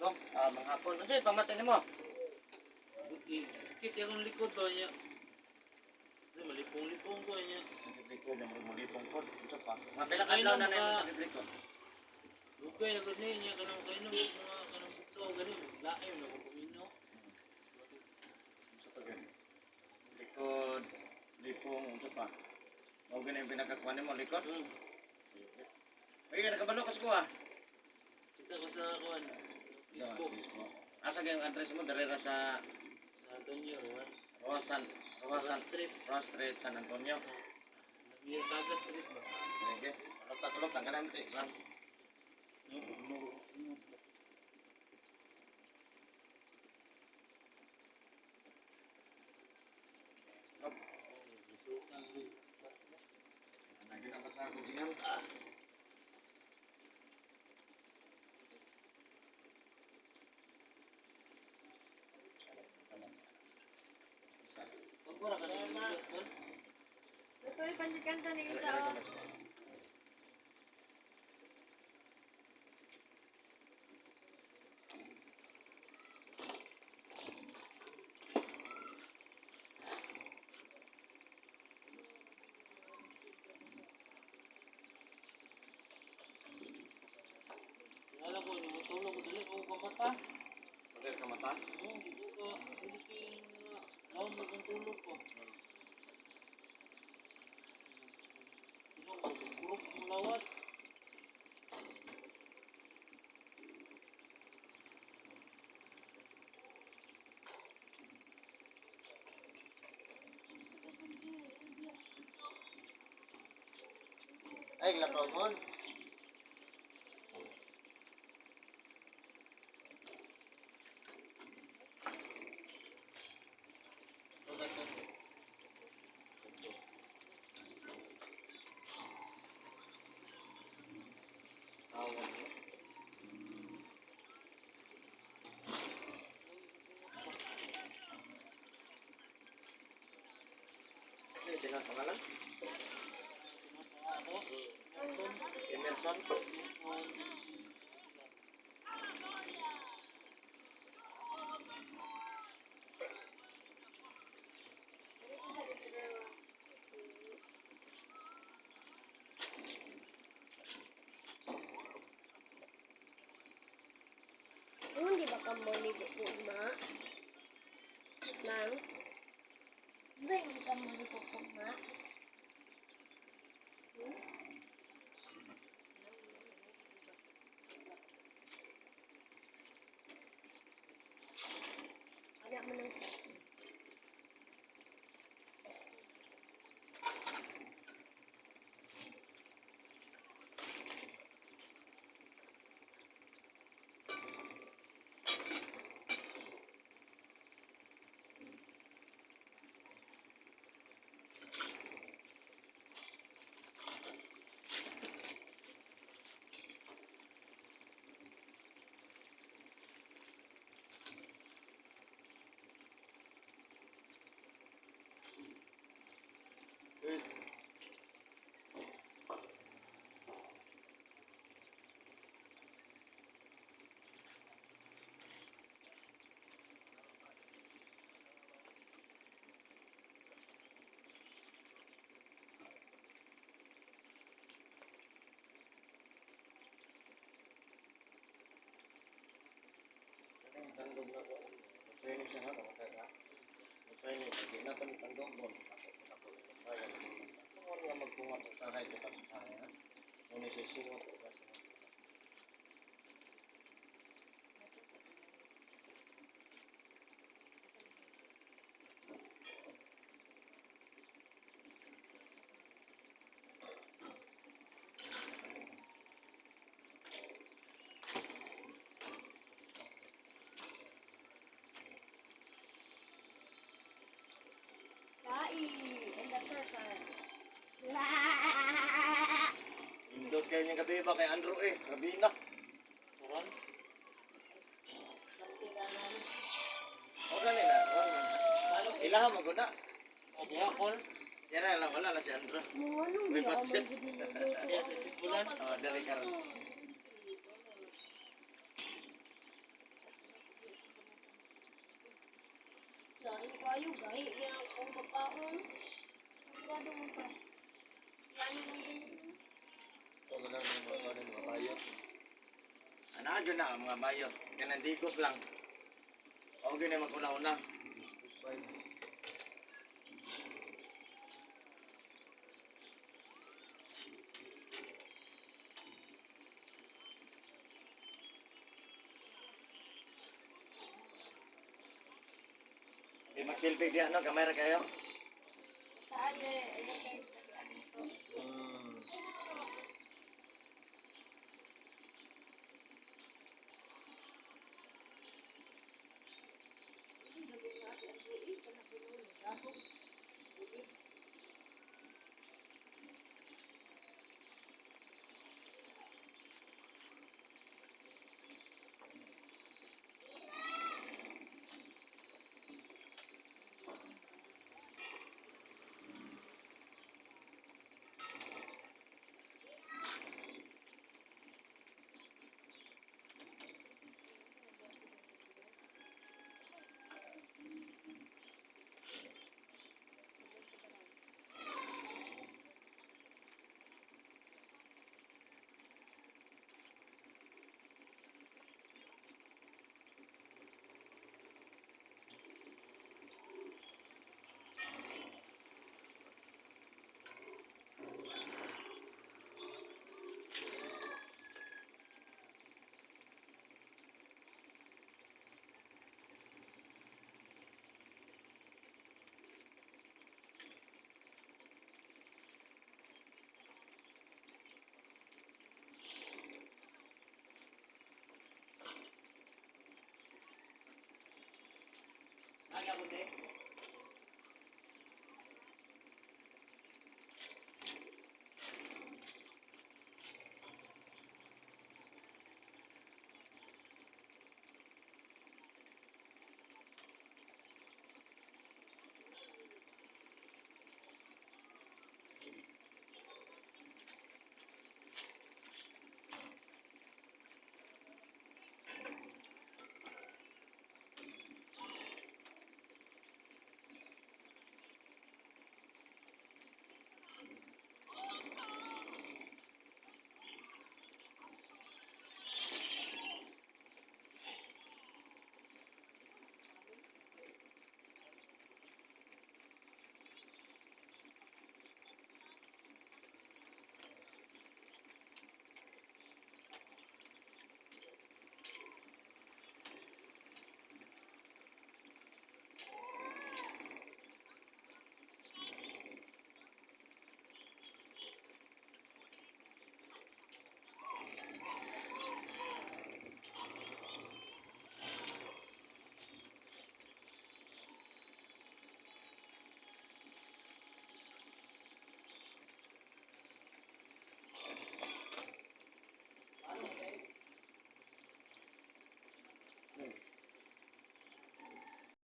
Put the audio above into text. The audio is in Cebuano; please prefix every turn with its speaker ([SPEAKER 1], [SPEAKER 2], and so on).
[SPEAKER 1] Dok, manghapon. Ano sa'yo, pamatay nimo?
[SPEAKER 2] Buti, sakit yung likod ba niya? Ay, malipong-lipong ko niya.
[SPEAKER 1] Sakit likod, yung mulipong ko. Unsa pa? Mga pila ka adlaw na na yung sakit likod?
[SPEAKER 2] Lugay na gud niya kanang kainom mga kanang bugto gani laim na ko kumino.
[SPEAKER 1] Unsa pa gani? Likod, lipong, unsa pa? Mao gani yung pinakakuha nimo, likod? Sige. Ay, nakabalo ka sa kuha.
[SPEAKER 2] Kita ko sa kuan Facebook.
[SPEAKER 1] Facebook. Asa kayong address mo? Darera sa
[SPEAKER 2] Sa Antonio Roas.
[SPEAKER 1] Roasan, Roasan
[SPEAKER 2] Street.
[SPEAKER 1] Roas Street, San Antonio.
[SPEAKER 2] Mir Taga Street ba?
[SPEAKER 1] Sige. Kulok kulok, tanggalan ti. Lang.
[SPEAKER 2] No, no.
[SPEAKER 1] Up.
[SPEAKER 2] Sukan rin.
[SPEAKER 1] Lagi na pa sa kujingan.
[SPEAKER 2] Ah.
[SPEAKER 1] Isa.
[SPEAKER 2] Pagkura ka na yung likod.
[SPEAKER 3] Ito yung pansit kanto ni isa. Oh.
[SPEAKER 2] Wala ko, matulog ko dali ko kamata.
[SPEAKER 1] Hotel ka mata?
[SPEAKER 2] Oo, di ko ka. Hindi ko yung laon mag ang tulog ko. Ito ko, kurok ang lawat.
[SPEAKER 1] Ay, glapaw. Ano yung pangalan?
[SPEAKER 2] Ako,
[SPEAKER 1] Emerson?
[SPEAKER 3] Ano di ba ka mo ligo ma? Mang? Di ba hindi ka mo ligo ma? Hmm? Wala mo nang
[SPEAKER 1] Yes. Tandog na ko. Masaya ni siya ha, kamatay ka. Masaya ni, hindi na kami tandog doon. Ako, ako, masaya. Kung ano nga magtunga to sa hay, kita sa hay, ha? Kung siya singot, o kasi.
[SPEAKER 3] Kai and the turtle.
[SPEAKER 1] Indot kayo niyang gabi ba kay Andrew eh, gabi na.
[SPEAKER 2] Turan.
[SPEAKER 1] O gani na, wala. Ilaha mo na.
[SPEAKER 2] Adiya, call.
[SPEAKER 1] Yan na lang, wala na si Andrew.
[SPEAKER 3] Mo ano
[SPEAKER 1] May
[SPEAKER 3] di ako
[SPEAKER 1] budget.
[SPEAKER 3] man gid niluluto.
[SPEAKER 2] Adiya, sa Sibulan.
[SPEAKER 1] Oh, dali karon.
[SPEAKER 3] Lain kayo, gahi niya akong magkaon. Sigurado mo pa. Lalo lang din.
[SPEAKER 1] Ito na lang yung mga kanin, mga bayot. Ano yun na, mga bayot. Kanang digos lang. Okay na maguna-una. Di magsilbi di ano, kamera kayo.
[SPEAKER 3] Saan eh?